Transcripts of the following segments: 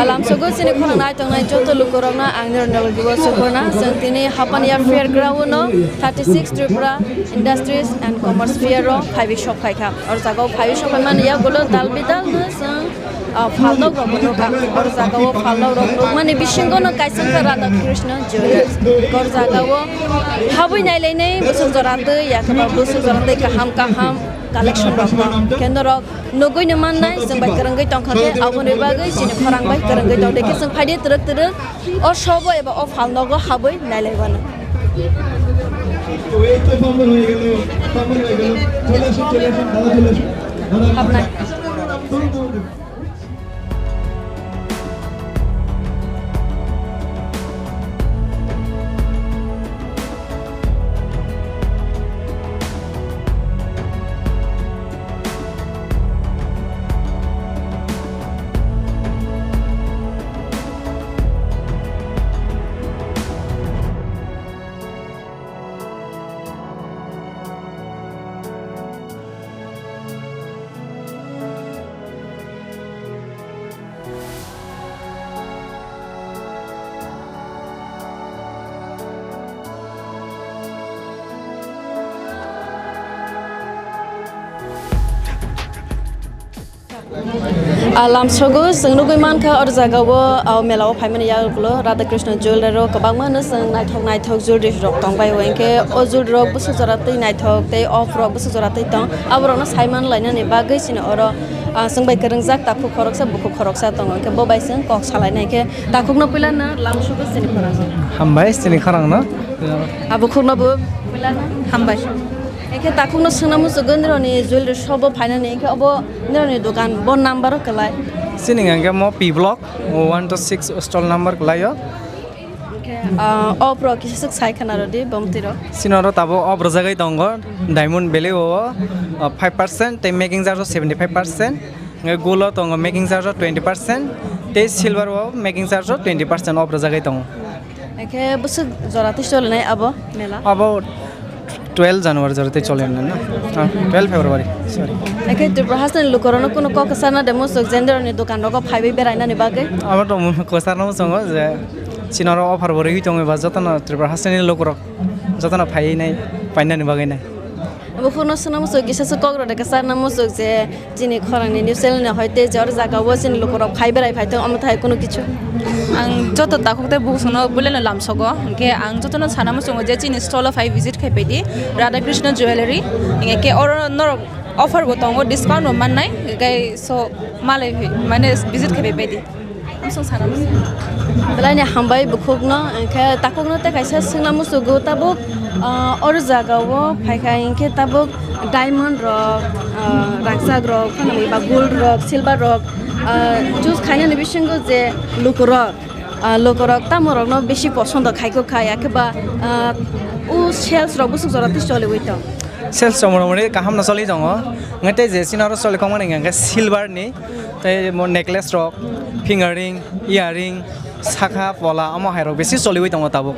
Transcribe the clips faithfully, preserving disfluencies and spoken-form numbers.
Alamsogo chini khorang nai tongnai joto lukurokno ang nirokno logibo sukhorna. Chwng tini Hapania Fair Ground-o thirty six Tripura Industries and Commerce Fair-o phaiwi sok phaikha. O jagao phaiwi sok phaimani yagulo dal bidalno chwng, ah, phalnokrokbo nukha. O jagao phalnokrok nukmani bisingono kaisa wngkha Radha Krishna Jewellers. O jagao habwi nailainai bwswk jora twi, yakhe ba bwswk jora twi kaham kaham collection rokno. Khe norok nugui no mannai, chwng bai kwrwngwi tongkha khe, aboni bagwi chini khorang bai kwrwngwi tongdi khe, chwng phaidi twrwk twrwk o sobo eba o phalnogo habwi nailaibano. Habnai. Ah, lamsogo chwng nugui mankha, o jagao, ah, mela o phaimani yagulo Radha Krishna jewelry o kwbangma no chwng naithok naithok jewelry rok tongbai o, hinkhe o jewelry rok bwswk jora twi naithok tei off rok bwswk jora twi tong, aborokno saiman lainani bagwi chini oro, ah, chwng bai kwrwngjak takhuk khoroksa bukhuk khoroksa tongo, hinkhe bo bai chwng kok salainai khe. Takhukno puila no lamsugo chini khorang. Hambai chini khorang no. Abo khukno bo puila no. Hambai. Ekhe takhukno swngna muchugwi nironi jewelry shop o phainani, ekhe obo nironi dokan bo number o kwlai. Chini hwnkhe mo P block one to six stall number kwlaio. Ekhe, ah, off rok kisa swk sai khana rodi bomtwi rok. Chini oro tabuk off rwjagwi tongo Diamond Valley o, ah, five percent tei making charge o seventy five percent. Hwnkhe gold o tongo making charge o twenty percent, tei silver o making charge o twenty percent off rwjagwi tongo. Hwnkhe bwswk jora twi solinai abo mela? Abo twelve January jora twi solinai na? Ah, twelve February, sorry. Hwnkhe Tripura hasteni lukurokno kunu kok kwchana de muchuk je norokni dokan rogo phaiwi berainani bagwi? Abo to kwchana muchungo je chini oro offer bo rwgwi tongo ba jotono Tripura hasteni lukurok jotono phaiwi nai painani bagwi nai. Bukhukno swngna muchung kisa se kok rwde, kwchana muchung je chini khorangni news channel ni hoite je oro jaga o chini lukurok phai berai phai tong, omo thai kunu kichu. Ang joto takhuk tei bukhuk songno buileno lamsogo, hwnkhe ang jotono sana muchungo je chini stall o phai visit khai phaidi, Radha Krishna Jewellery, hwnkhe oro norok offer bo tongo, discount bo mannai, hwnkhe so malai mane visit khai phai phaidi. Belai ni hambai bukhukno, hwnkhe takhukno tei kaisa swngna muchungo tabuk, ah, oro jaga o phaikha hwnkhe tabuk diamond rok, ah, rangchak rok, phano ba gold rok, silver rok, ah, choose khainani bisingo je lukurok, ah, lukurok tamo rokno bisi posondo khaikho khai, akhe ba, ah, o sales rok bwswk jora tei choliwi tong? Sales rok motamoti kaham no choli tongo, hwnkhe tei je chini oro choli kok mani hwnkhe silver ni. Tei mo necklace rok, finger ring, earring, sakha, pola, omo hai rok bisi choliwi tongo tabuk.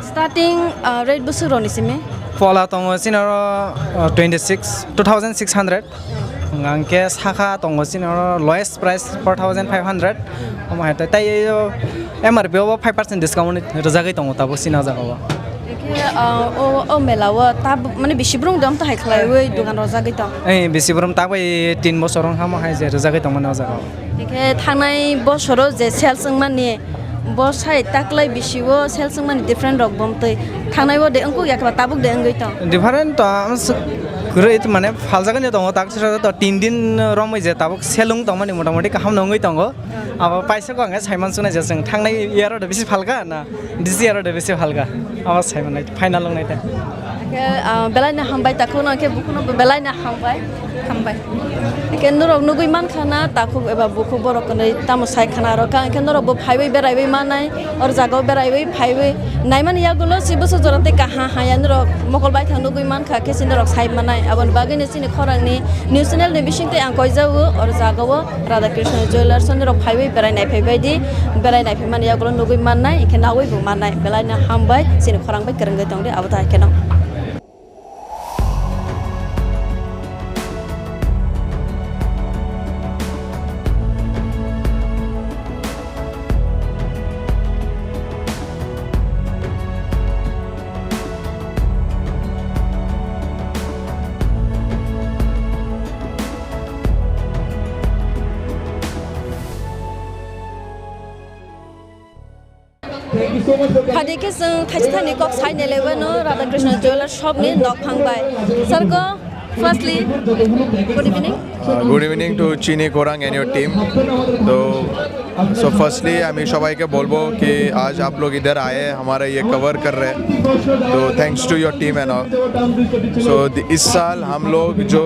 Starting, ah, rate bwswk rokni simi? Pola tongo chini oro, ah, twenty six, two thousand six hundred. Hwnkhe sakha tongo chini oro lowest price four thousand five hundred. Omo hai tei, tei o M R P o bo five percent discount rwjagwi tongo tabuk chini o jaga o. Hwnkhe, ah, o, o mela o tab-, mane bisi borok de amtwi hai khlaiwi dogan rwjagwi tong? Eh, bisi borok tak bai tin bosor wng kha mo hai je rwjagwi tongmani o jaga o. Hwnkhe thangnai bosoro je sales wngmani, bo sai taklai bisi o sales wngmani different rok bo amtwi thangnai o de wngkuk ya khe ba tabuk de wngwi tong? Different to, ah, kwrwi mane phaljagani tongo, tak sira to tin din romwi je tabuk selung tongmani motamoti kaham no wngwi tongo. Abo paisa ko ang sai mansuknai je chwng thangnai year o de bisi phalka na. This year o de bisi phalka. Abo sai manai, final wngnai ta. Hwnkhe, ah, belai no hambai takhuk no, hwnkhe bukhuk no bo belai no hambai. Hambai. Hwnkhe norok nugui mankha na takhuk eba bukhuk borok hwnwi tamo sai khana rwkha, hwnkhe norok bo phaiwi beraiwi mannai, or jaga o beraiwi phaiwi naimani yagulo si bwswk jora tei kaha haya norok mokol baithang nugui mankha khe si norok sai mannai. Aboni bagwi no chini khorang ni news channel ni bising twi ang koijago, or jaga o Radha Krishna Jewellers o norok phaiwi berai naiphai bai di, berai naiphai mani yagulo nugui mannai, hwnkhe naui bo mannai, belai no hambai, chini khorang bai kwrwngwi tongdi, abo tai kheno. Phadi khe chwng thaisa thani kok sai nai lai wano Radha Krishna Jewellers shop ni nokphang bai. Sir ko, firstly, good evening. Uh, good evening to Chini Khorang and your team. तो so firstly हम ये सबाई के बोलबो कि आज आप लोग इधर आए, हमारा ये कवर कर रहे हैं, तो thanks to your team and all. सो इस साल हम लोग जो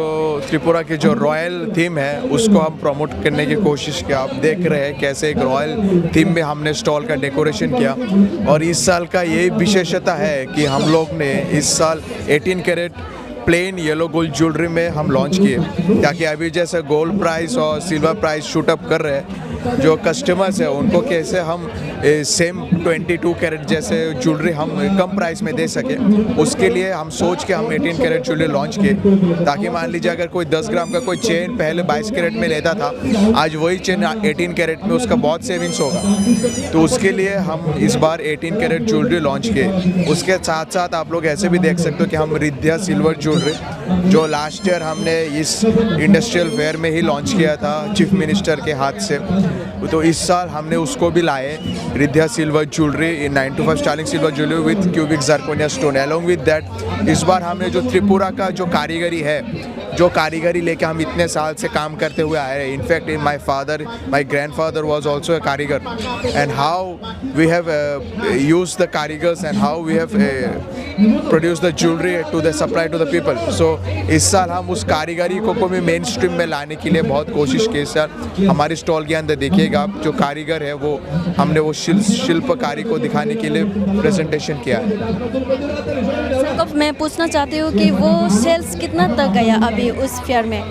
त्रिपुरा की जो रॉयल थीम है, उसको हम प्रमोट करने की कोशिश किया। आप देख रहे हैं कैसे एक रॉयल थीम में हमने स्टॉल का डेकोरेशन किया। और इस साल का यही विशेषता है कि हम लोग ने इस साल eighteen carat plain yellow gold jewellery में हम लॉन्च किए, ताकि अभी जैसे गोल्ड प्राइस और सिल्वर प्राइस शूट अप कर रहे हैं, जो कस्टमर्स हैं उनको कैसे हम सेम ट्वेंटी टू कैरेट जैसे ज्वेलरी हम कम प्राइस में दे सके, उसके लिए हम सोच के हम एटीन कैरेट ज्वेलरी लॉन्च किए, ताकि मान लीजिए अगर कोई दस ग्राम का कोई चेन पहले बाईस कैरेट में लेता था, आज वही चेन एटीन कैरेट में उसका बहुत सेविंग्स होगा। तो उसके लिए हम इस बार एटीन कैरेट ज्वेलरी लॉन्च किए। उसके साथ साथ आप लोग ऐसे भी देख सकते हो कि हम रिद्धिया सिल्वर ज्वेलरी, जो लास्ट ईयर हमने इस इंडस्ट्रियल फेयर में ही लॉन्च किया था चीफ मिनिस्टर के हाथ से, तो इस साल हमने उसको भी लाए, रिद्धिया silver jewellery, nine two five sterling silver jewellery with cubic जर्कोनिया स्टोन। अलॉन्ग विद दैट, इस बार हमने जो त्रिपुरा का जो कारीगरी है, जो कारीगरी लेके हम इतने साल से काम करते हुए आए हैं, in fact my father, my grandfather was also a कारीगर, and how we have uh, used the karigars and how we have uh, produced the jewelry to the supply to the people. So इस साल हम उस कारीगरी को, को भी main stream में लाने के लिए बहुत कोशिश की सर। हमारे स्टॉल के अंदर देखिएगा आप, जो कारीगर है वो हमने वो शिल्प शिल्पकारी को दिखाने के लिए प्रेजेंटेशन किया है। सर, मैं पूछना चाहती हूँ कि वो सेल्स कितना तक गया अभी उस फेयर में?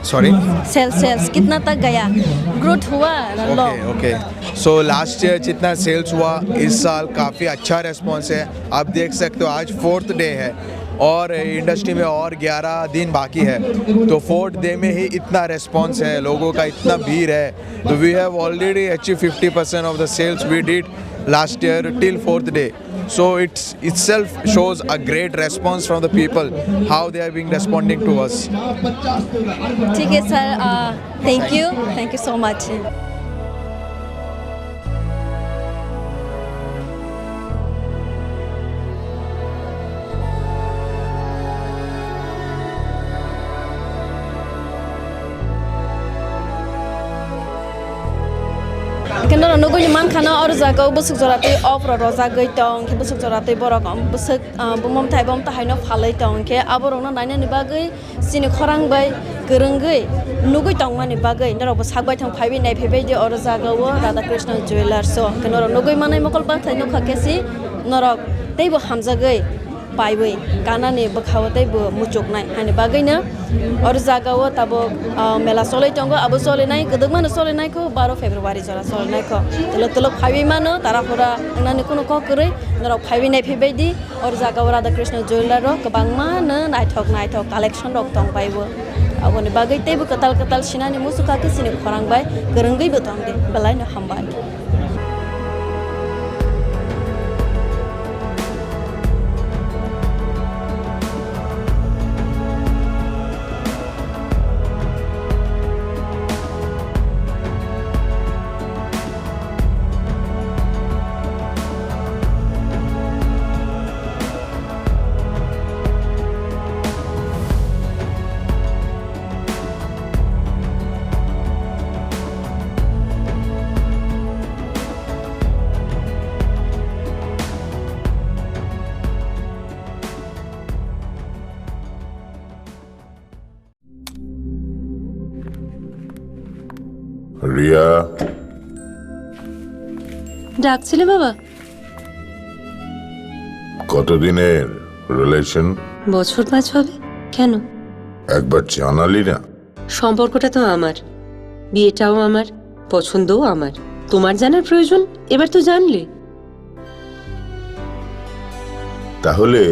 सॉरी? सेल्स, सेल्स कितना तक गया? ग्रोथ हुआ ना law? Okay, okay. So last year जितना सेल्स हुआ, इस साल काफ़ी अच्छा रेस्पॉन्स है। आप देख सकते हो आज फोर्थ डे है और इंडस्ट्री में और ग्यारह दिन बाकी है, तो फोर्थ डे में ही इतना रेस्पॉन्स है, लोगों का इतना भीड़ है। तो we have already achieved fifty percent of the sales we did last year till fourth day. So it's itself shows a great response from the people, how they are being responding to us. ठीक है sir, thank you, thank you so much. Hwnkhe norok nugwi mankha no, oro jaga o bwswk jora twi off rok rojagwi tong, hwnkhe bwswk jora twi borok bwswk, ah, bumom thai bom thai no phalwi tong, hwnkhe aborok no nainani bagwi chini khorang bai kwrwngwi nugwi tongmani bagwi norok bo sak baithang phaiwi naiphaibai di oro jaga o Radha Krishna Jewellers o. Hwnkhe norok nugwi manai mokol bwthai nukha khe si norok teibo hamjagwi paiwi kanani bwkhao teibo muchuknai. Hani bagwino oro jagao tabuk, ah, mela cholwi tongo, abo cholinai, kwdwkmano cholinai kho, baro February jora cholinai kho. Twlwk twlwk phaiwi mano, tara hora wngnani kunu kok kwrwi, norok phaiwi naiphaibai di. Oro jagao Radha Krishna Jewellerrok kwbangma no naithok naithok collectionrok tongpaibo. Aboni bagwi teibo kwtal kwtal sinani muchukha khe chini khorang bai kwrwngwibo tongdi. Belaino hambai. Riya. ডাকছিলে বাবা? কতদিনের রিলেশন? বছর পাঁচ হবে। কেন? একবার জানালি না। সম্পর্কটা তো আমার, বিয়েটাও আমার, পছন্দও আমার। তোমার জানার প্রয়োজন, এবার তো জানলে। তাহলে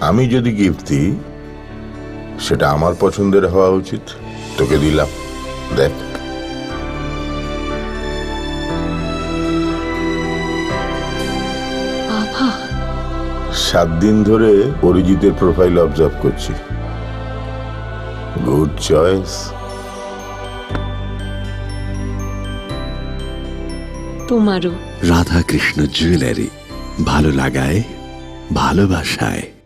আমি যদি গিফট দিই, সেটা আমার পছন্দের হওয়া উচিত। তোকে দিলাম, দেখ। বাবা। সাত দিন ধরে অরিজিতের প্রোফাইল অবজার্ভ করছি। Good choice. তোমারও। রাধাকৃষ্ণ জুয়েলারি, ভালো লাগায়, ভালোবাসায়।